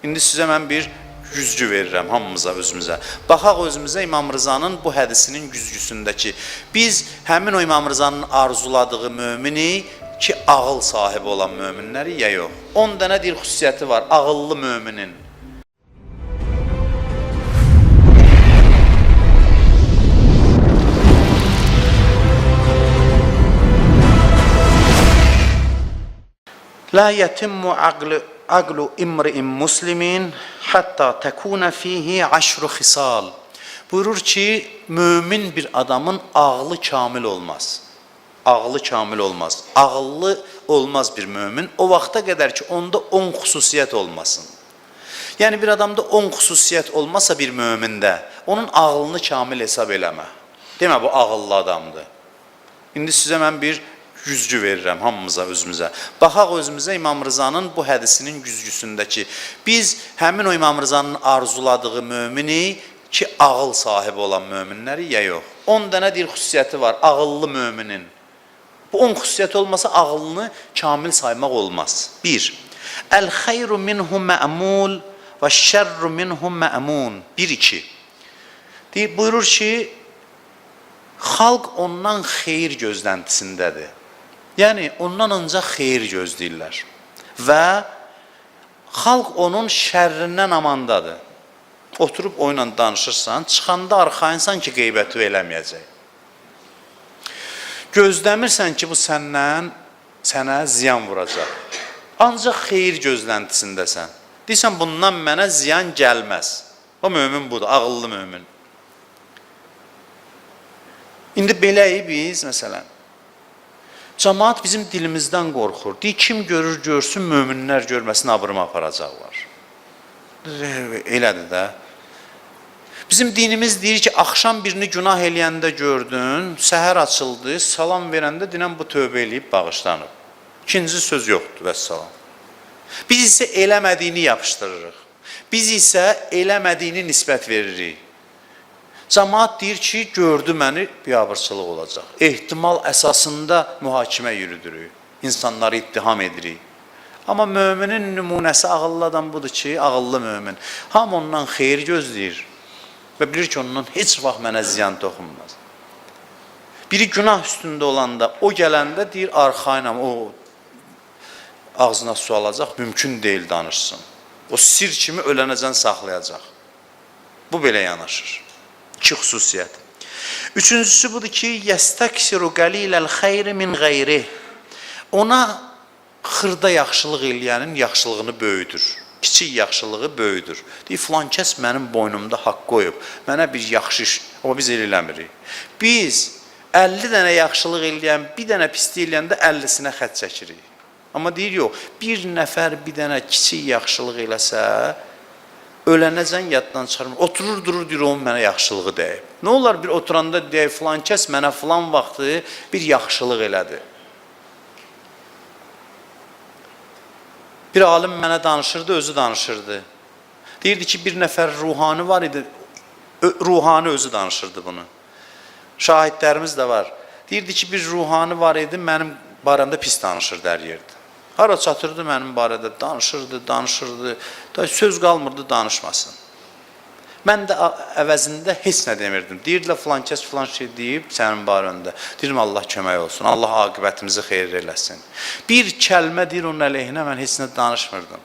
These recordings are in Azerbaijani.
İndi sizə mən bir güzgü verirəm hamımıza, özümüzə. Baxaq özümüzə İmam Rızanın bu hədisinin güzgüsündəki biz həmin o İmam Rızanın arzuladığı mömini ki, ağıl sahibi olan möminləri ya yox. 10 dənə bir xüsusiyyəti var ağıllı möminin. La yetimmu aqlu imri'in muslimin hatta tekuna fihi aşru xisal. Buyurur ki, mömin bir adamın ağlı kamil olmaz. Ağlı kamil olmaz. Ağıllı olmaz bir mömin o vaxta qədər ki, onda 10 xüsusiyyət olmasın. Yəni bir adamda 10 xüsusiyyət olmasa bir mömində, onun ağlını kamil hesab eləmə. Demə bu ağıllı adamdır. İndi sizə mən bir güzgü verirəm hamımıza, özümüzə. Baxaq özümüzə İmam Rızanın bu hədisinin güzgüsündəki biz həmin o İmam Rızanın arzuladığı mömini ki, ağıl sahibi olan möminləri ya yox. 10 dənə bir xüsusiyyəti var ağıllı möminin. Bu 10 xüsusiyyət olmasa ağlını kamil saymaq olmaz. 1. Əl-xeyru minhu mə'mul və şərru minhu mə'mun. 1-2. Deyir, buyurur ki, xalq ondan xeyir gözləntisindədir. Yəni, ondan ancaq xeyir gözləyirlər. Və xalq onun şərrindən amandadır. Oturub o ilə danışırsan, çıxanda arxayınsan ki, qeybəti eləməyəcək. Gözləmirsən ki, bu səndən sənə ziyan vuracaq. Ancaq xeyir gözləntisindəsən. Deyirsən, bundan mənə ziyan gəlməz. O mömin budur, ağıllı mömin. İndi beləyik biz, məsələn. Camaat bizim dilimizdən qorxur. Deyir, kim görür, görsün, möminlər görməsin, abrımı aparacaqlar. Elədir də. Bizim dinimiz deyir ki, axşam birini günah eləyəndə gördün, səhər açıldı, salam verəndə dinən bu tövbə eləyib bağışlanıb. İkinci söz yoxdur, vəssalam. Biz isə eləmədiyini yapışdırırıq. Biz isə eləmədiyini nisbət veririk. Camaat deyir ki, gördü məni, biabırçılıq olacaq. Ehtimal əsasında mühakimə yürüdürük, insanları ittiham edirik. Amma möminin nümunəsi ağıllı adam budur ki, ağıllı mömin. Hamı ondan xeyir gözləyir və bilir ki, ondan heç vaxt mənə ziyan toxunmaz. Biri günah üstündə olanda, o gələndə deyir, arxayınam, o ağzına su alacaq, mümkün deyil danışsın. O sir kimi ölənəcən saxlayacaq. Bu belə yanaşır. İki xüsusiyyət. Üçüncüsü budur ki, yəstəksiru qəliləl xeyri min qeyrih. Ona xırda yaxşılıq eləyənin yaxşılığını böyüdür. Kiçik yaxşılığı böyüdür. Deyir, filan kəs mənim boynumda haqq qoyub, mənə bir yaxşı iş, amma biz elə eləmirik. Biz 50 dənə yaxşılıq eləyən, bir dənə pislik eləyəndə 50-sinə xətt çəkirik. Amma deyir, yox, bir nəfər bir dənə kiçik yaxşılıq eləsə, ölənəcən yaddan çıxarmır. Oturur, durur, deyir, onun mənə yaxşılığı dəyib. Nə olar bir oturanda deyək, filan kəs mənə filan vaxtı bir yaxşılıq elədi. Bir alim mənə danışırdı, özü danışırdı. Deyirdi ki, bir nəfər ruhani var idi, ruhani özü danışırdı bunu. Şahidlərimiz də var. Deyirdi ki, bir ruhani var idi, mənim barəmdə pis danışırdı hər yerdə. Hara çatırdı mənim barədə, danışırdı, danışırdı. Da söz qalmırdı danışmasın. Mən də əvəzində heç nə demirdim. Deyirdilər filan kəs filan şey deyib sənin barəndə. Deyirəm Allah kömək olsun. Allah aqibətimizi xeyir eləsin. Bir kəlmə deyir onun əleyhinə mən heç nə danışmırdım.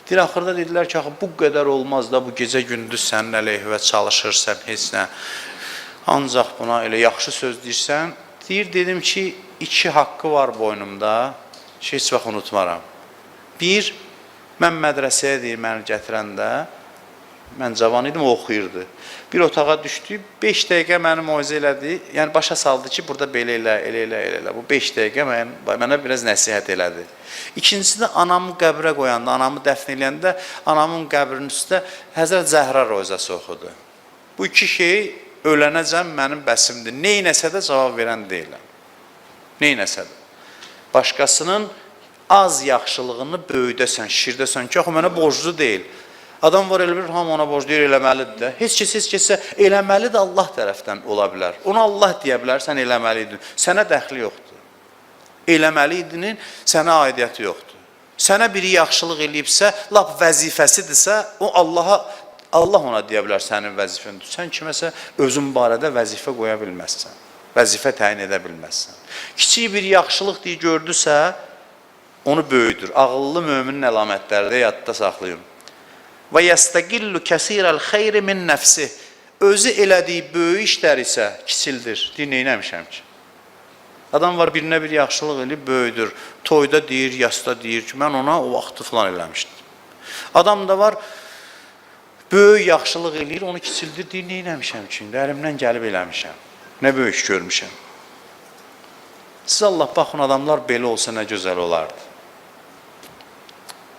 Deyir axırda dedilər ki, axı bu qədər olmaz da bu gecə gündüz sənin əleyhinə çalışır, sən heç nə. Ancaq buna elə yaxşı söz deyirsən. Deyir dedim ki, iki haqqı var boynumda. Ki, heç vaxt unutmaram. Bir, mən mədrəsəyə deyir məni gətirəndə, mən cavan idim, o oxuyurdu. Bir otağa düşdü, 5 dəqiqə məni moizə elədi. Yəni başa saldı ki, burada belə elə, elə elə, elə elə. Bu 5 dəqiqə mənə biraz nəsihət elədi. İkincisi də anamı qəbrə qoyanda, anamı dəfn eləyəndə anamın qəbrinin üstə Həzrət Zəhra rozası oxudu. Bu iki şey ölənəcən mənim bəsimdir. Neynəsə də cavab verən deyiləm. Neynəsə də. Başqasının az yaxşılığını böyüdəsən, şişirdəsən ki, axı mənə borclu deyil. Adam var elə bilir, hamı ona borclu deyil, eləməlidir də. Heç kəs, heç kəsə eləməli də Allah tərəfdən ola bilər. Ona Allah deyə bilər, sən eləməliydin. Sənə dəxli yoxdur. Eləməliydinin sənə aidiyyəti yoxdur. Sənə biri yaxşılıq eləyibsə, lap vəzifəsidirsə, o Allaha, Allah ona deyə bilər sənin vəzifəndir. Sən kiməsə özün barədə vəzifə qoya bilməzsən. Vəzifə təyin edə bilməzsən. Kiçik bir yaxşılıq deyə gördüsə, onu böyüdür. Ağıllı möminin əlamətləri də yadda saxlayın. Və yəstəqillu kəsirəl xeyri min nəfsi. Özü elədiyi böyük işlər isə kiçildir. Deyir, neynəmişəm ki? Adam var, birinə bir yaxşılıq eləyib, böyüdür. Toyda deyir, yasda deyir ki, mən ona o vaxtı filan eləmişdim. Adam da var, böyük yaxşılıq eləyir, onu kiçildir, deyir, neynəmişəm ki, indi əlimdən gəlib eləmişəm. Nə böyük görmüşəm. Siz Allah baxın, adamlar belə olsa nə gözəl olardı.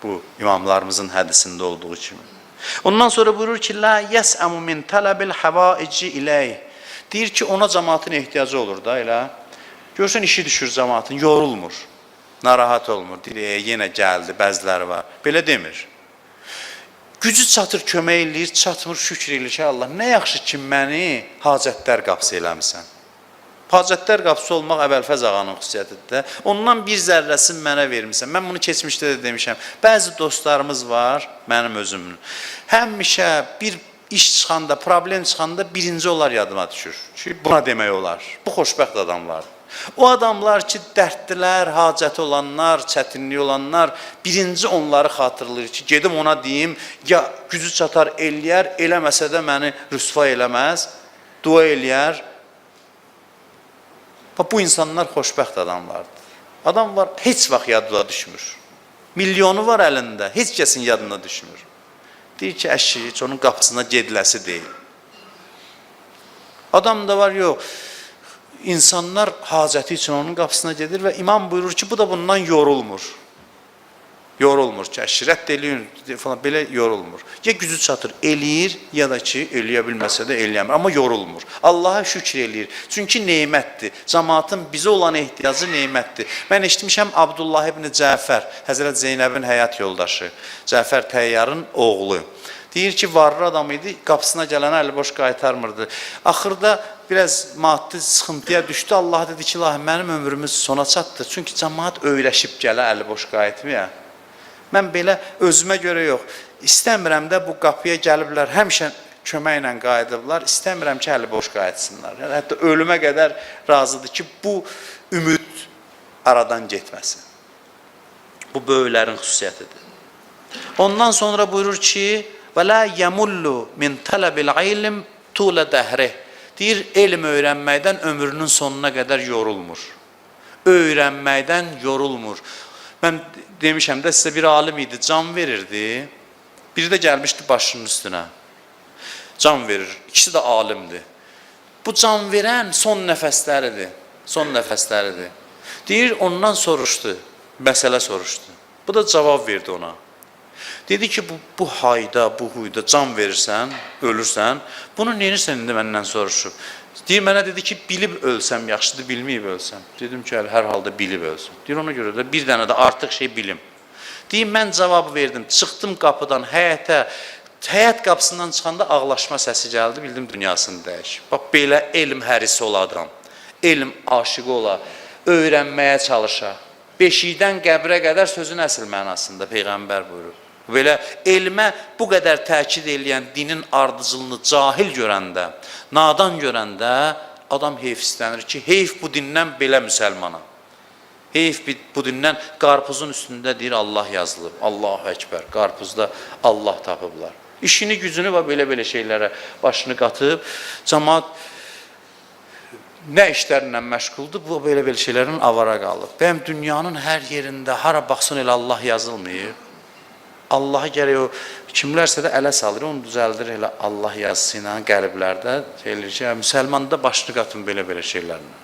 Bu imamlarımızın hədisində olduğu kimi. Ondan sonra buyurur ki, la yəsəmu min tələbil həvaici iləyh. Deyir ki, ona cəmaatın ehtiyacı olur da elə. Görsən işi düşür cəmaatın, yorulmur, narahat olmur. Deyir, yenə gəldi, bəziləri var. Belə demir. Gücü çatır, kömək eləyir, çatmır, şükür eləyir ki, Allah, nə yaxşı ki, məni hacətlər qapısı eləmisən. Hacətlər qapısı olmaq Əbəlfəz ağanın xüsusiyyətidir də. Ondan bir zərrəsini mənə vermisən. Mən bunu keçmişdə də demişəm. Bəzi dostlarımız var, mənim özümün. Həmişə bir iş çıxanda, problem çıxanda birinci onlar yadıma düşür. Ki, buna demək olar. Bu xoşbəxt adamlardır. O adamlar ki, dərdlilər, hacəti olanlar, çətinliyi olanlar, birinci onları xatırlayır ki, gedim ona deyim, ya gücü çatar eləyər, eləməsə də məni rüsva eləməz, dua eləyər. Bax, bu insanlar xoşbəxt adamlardır. Adam var, heç vaxt yadına düşmür. Milyonu var əlində, heç kəsin yadına düşmür. Deyir ki, əşi, heç onun qapısına gediləsi deyil. Adam da var, yox. İnsanlar hacəti üçün onun qapısına gedir və imam buyurur ki, bu da bundan yorulmur. Yorulmur ki, əşi, rədd eləyin falan, belə yorulmur. Ya gücü çatır, eləyir, ya da ki, eləyə bilməsə də eləyəmir, amma yorulmur. Allaha şükür eləyir. Çünki nemətdir. Cəmaatın bizə olan ehtiyacı nemətdir. Mən eşitmişəm Abdullah ibn Cəfər, Həzrət Zeynəbin həyat yoldaşı, Cəfər Təyyarın oğlu. Deyir ki, varlı adam idi, qapısına gələnə əli boş qaytarmırdı. Axırda biraz maddi sıxıntıya düşdü. Allah dedi ki, ilahi, mənim ömrümüz sona çatdı. Çünki cəmaat öyrəşib gələ əli boş qayıtmaya. Mən belə özümə görə yox, istəmirəm də bu qapıya gəliblər, həmişə köməklə qayıdıblar, istəmirəm ki, əli boş qayıtsınlar. Yəni, hətta ölümə qədər razıdır ki, bu ümid aradan getməsin. Bu böyüklərin xüsusiyyətidir. Ondan sonra buyurur ki, və la yemullu min tələbil ilm tulə dəhrih. Deyir, elm öyrənməkdən ömrünün sonuna qədər yorulmur. Öyrənməkdən yorulmur. Mən demişəm də sizə, bir alim idi, can verirdi. Biri də gəlmişdi başının üstünə. Can verir. İkisi də alimdir. Bu can verən son nəfəsləridir. Son nəfəsləridir. Deyir, ondan soruşdu. Məsələ soruşdu. Bu da cavab verdi ona. Dedi ki, bu hayda, bu huyda can verirsən, ölürsən, bunu neyirsən indi məndən soruşub. Deyir, mənə dedi ki, bilib ölsəm yaxşıdır, bilməyib ölsəm. Dedim ki, hər halda bilib ölsəm. Deyir, ona görə də bir dənə də artıq şey bilim. Deyir, mən cavab verdim, çıxdım qapıdan həyətə, həyət qapısından çıxanda ağlaşma səsi gəldi, bildim dünyasını dəyişib. Bax, belə elm hərisi ola adam, elm aşiqi ola, öyrənməyə çalışa. Beşikdən qəbrə qədər sözün əsl mənasında Peyğəmbər buyurub. Belə elmə bu qədər təkid eləyən dinin ardıcılığını cahil görəndə, nadan görəndə adam heyfslənir ki, heyf bu dindən belə müsəlmana. Heyf bu dindən qarpızın üstündə deyir Allah yazılıb. Allahu Əkbər, qarpızda Allah tapıblar. İşini, gücünü və belə-belə şeylərə başını qatıb, cəmaat nə işlərlə məşğuldur, bu belə-belə şeylərlə avara qalıb. Bəyəm dünyanın hər yerində hara baxsan elə Allah yazılmayıb. Allaha gərək o kimlərsə də ələ salır, onu düzəldir elə Allah yazısı ilə qəlblərdə eləyir ki, müsəlmanda başını qatın belə-belə şeylərlə.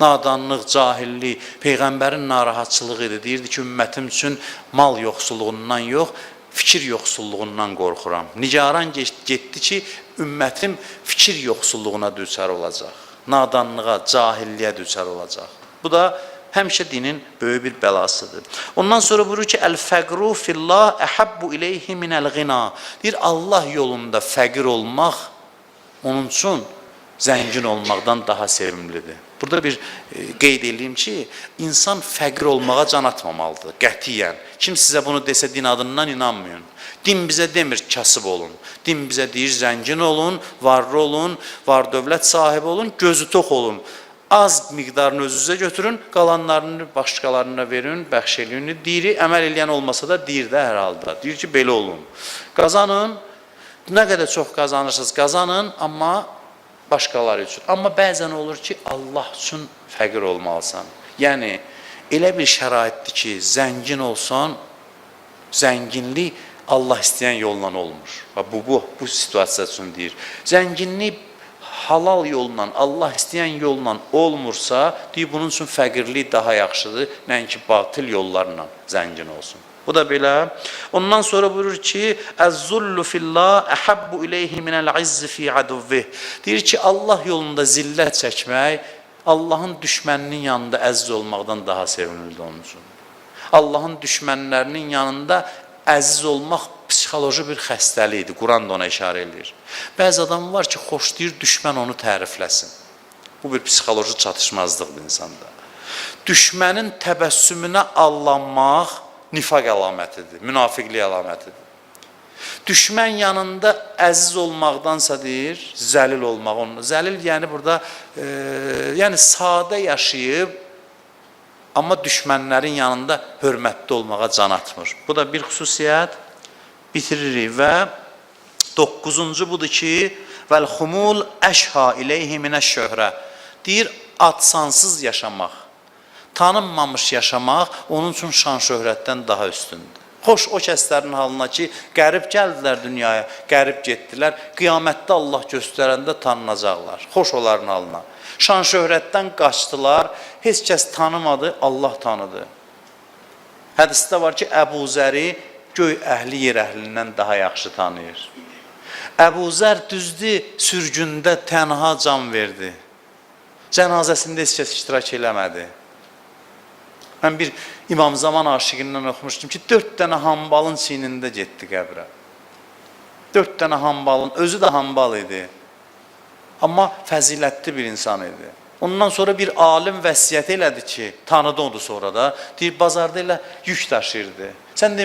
Nadanlıq, cahillik, Peyğəmbərin narahatçılığı idi. Deyirdi ki, ümmətim üçün mal yoxsulluğundan yox, fikir yoxsulluğundan qorxuram. Nigaran getdi ki, ümmətim fikir yoxsulluğuna düçar olacaq. Nadanlığa, cahilliyə düçar olacaq. Bu da həmişə dinin böyük bir bəlasıdır. Ondan sonra buyurur ki, əl-fəqru fillah əhabbu ileyhi minəl-ğina. Deyir, Allah yolunda fəqir olmaq onun üçün zəngin olmaqdan daha sevimlidir. Burada bir qeyd eləyim ki, insan fəqir olmağa can atmamalıdır, qətiyyən. Kim sizə bunu desə din adından inanmayın. Din bizə demir kasıb olun. Din bizə deyir zəngin olun, varlı olun, var dövlət sahibi olun, gözü tox olun. Az miqdarını özünüzə götürün, qalanlarını başqalarına verin, bəxş eləyin. Deyir, əməl eləyən olmasa da deyir də hər halda. Deyir ki, belə olun. Qazanın, nə qədər çox qazanırsınız, qazanın, amma başqaları üçün. Amma bəzən olur ki, Allah üçün fəqir olmalısan. Yəni, elə bir şəraitdir ki, zəngin olsan, zənginlik Allah istəyən yolla olmur. Bu situasiya üçün deyir. Zənginlik halal yolla, Allah istəyən yolla olmursa, deyir, bunun üçün fəqirlik daha yaxşıdır, nəinki batıl yollarla zəngin olsun. Bu da belə. Ondan sonra buyurur ki, Əz-zullu fillah əhabbu ileyhi minəl-izzi fi aduvvih. Deyir ki, Allah yolunda zillət çəkmək, Allahın düşməninin yanında əziz olmaqdan daha sevimlidir onun üçün. Allahın düşmənlərinin yanında əziz olmaq psixoloji bir xəstəlikdir. Quran da ona işarə eləyir. Bəzi adam var ki, xoşlayır düşmən onu tərifləsin. Bu bir psixoloji çatışmazlıqdır insanda. Düşmənin təbəssümünə allanmaq nifaq əlamətidir, münafiqlik əlamətidir. Düşmən yanında əziz olmaqdansa deyir, zəlil olmaq. Onun. Zəlil yəni burada, yəni sadə yaşayıb, amma düşmənlərin yanında hörmətli olmağa can atmır. Bu da bir xüsusiyyət. Bitiririk və 9-cu budur ki, vəl-xumul əşha ileyhi minəş-şöhrə. Deyir, ad-sansız yaşamaq, tanınmamış yaşamaq onun üçün şan-şöhrətdən daha üstündür. Xoş o kəslərin halına ki, qərib gəldilər dünyaya, qərib getdilər, qiyamətdə Allah göstərəndə tanınacaqlar. Xoş onların halına. Şan-şöhrətdən qaçdılar, heç kəs tanımadı, Allah tanıdı. Hədisdə var ki, Əbu Zəri göy əhli yer əhlindən daha yaxşı tanıyır. Əbu Zər düzdür, sürgündə tənha can verdi. Cənazəsində heç kəs iştirak eləmədi. Mən bir İmam Zaman aşiqindən oxumuşdum ki, 4 dənə hambalın çiynində getdi qəbrə. 4 dənə hambalın, özü də hambal idi. Amma fəzilətli bir insan idi. Ondan sonra bir alim vəsiyyət elədi ki, tanıdı onu sonra da, deyir, bazarda elə yük daşıyırdı. Sən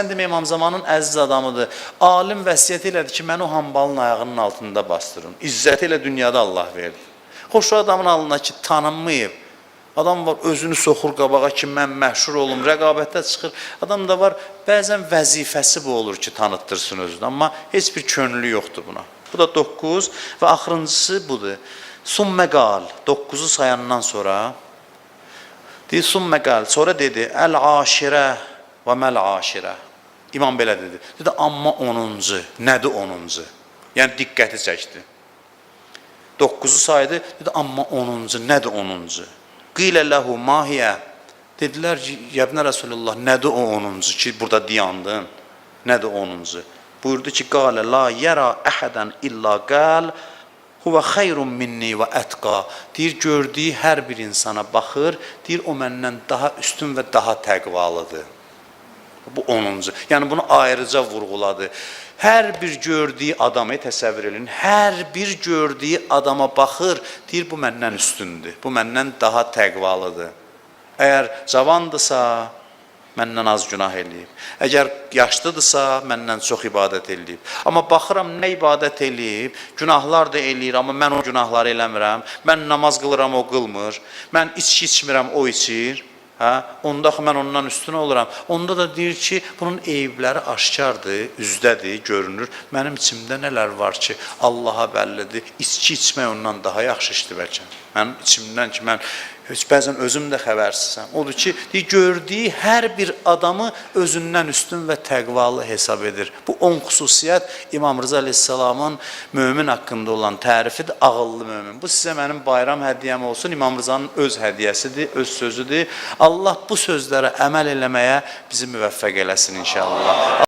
demə İmam Zamanın əziz adamıdır. Alim vəsiyyət elədi ki, məni o hambalın ayağının altında bastırın. İzzəti elə dünyada Allah verdi. Xoş o adamın alına ki, tanınmayıb. Adam var, özünü soxur qabağa ki, mən məşhur olum, rəqabətə çıxır. Adam da var, bəzən vəzifəsi bu olur ki, tanıtdırsın özünü, amma heç bir könlü yoxdur buna. Bu da 9 və axırıncısı budur. Sümme qal, 9-u sayandan sonra, deyir, sümme qal, sonra dedi, əl-aşirə və məl-aşirə. İmam belə dedi. Dedi, amma 10-cu, nədir 10-cu? Yəni, diqqəti çəkdi. 9-u saydı, dedi, amma 10-cu, nədir 10-cu? Qilə ləhu mahiyə. Dedilər ki, yəbnə Rəsulullah, nədir o 10-cu ki, burada diyandın? Nədir 10-cu? Buyurdu ki, qalə la yəra əhədən illə qal huvə xeyrun minni və ətqa. Deyir, gördüyü hər bir insana baxır, deyir, o məndən daha üstün və daha təqvalıdır. Bu 10-cu. Yəni bunu ayrıca vurğuladı. Hər bir gördüyü adamı təsəvvür edin. Hər bir gördüyü adama baxır, deyir bu məndən üstündür. Bu məndən daha təqvalıdır. Əgər cavandırsa, məndən az günah eləyib. Əgər yaşlıdırsa, məndən çox ibadət eləyib. Amma baxıram nə ibadət eləyib, günahlar da eləyir, amma mən o günahları eləmirəm. Mən namaz qılıram, o qılmır. Mən içki içmirəm, o içir. Hə? Onda axı mən ondan üstün oluram. Onda da deyir ki, bunun eyibləri aşkardır, üzdədir, görünür. Mənim içimdə nələr var ki, Allaha bəllidir. İçki içmək ondan daha yaxşı işdir bəlkə. Mənim içimdən ki, mən heç bəzən özüm də xəbərsizəm. Odur ki, deyir, gördüyü hər bir adamı özündən üstün və təqvalı hesab edir. Bu 10 xüsusiyyət İmam Rıza əleyhissalamın mömin haqqında olan tərifidir, ağıllı mömin. Bu sizə mənim bayram hədiyyəm olsun. İmam Rızanın öz hədiyyəsidir, öz sözüdür. Allah bu sözlərə əməl eləməyə bizi müvəffəq eləsin inşallah.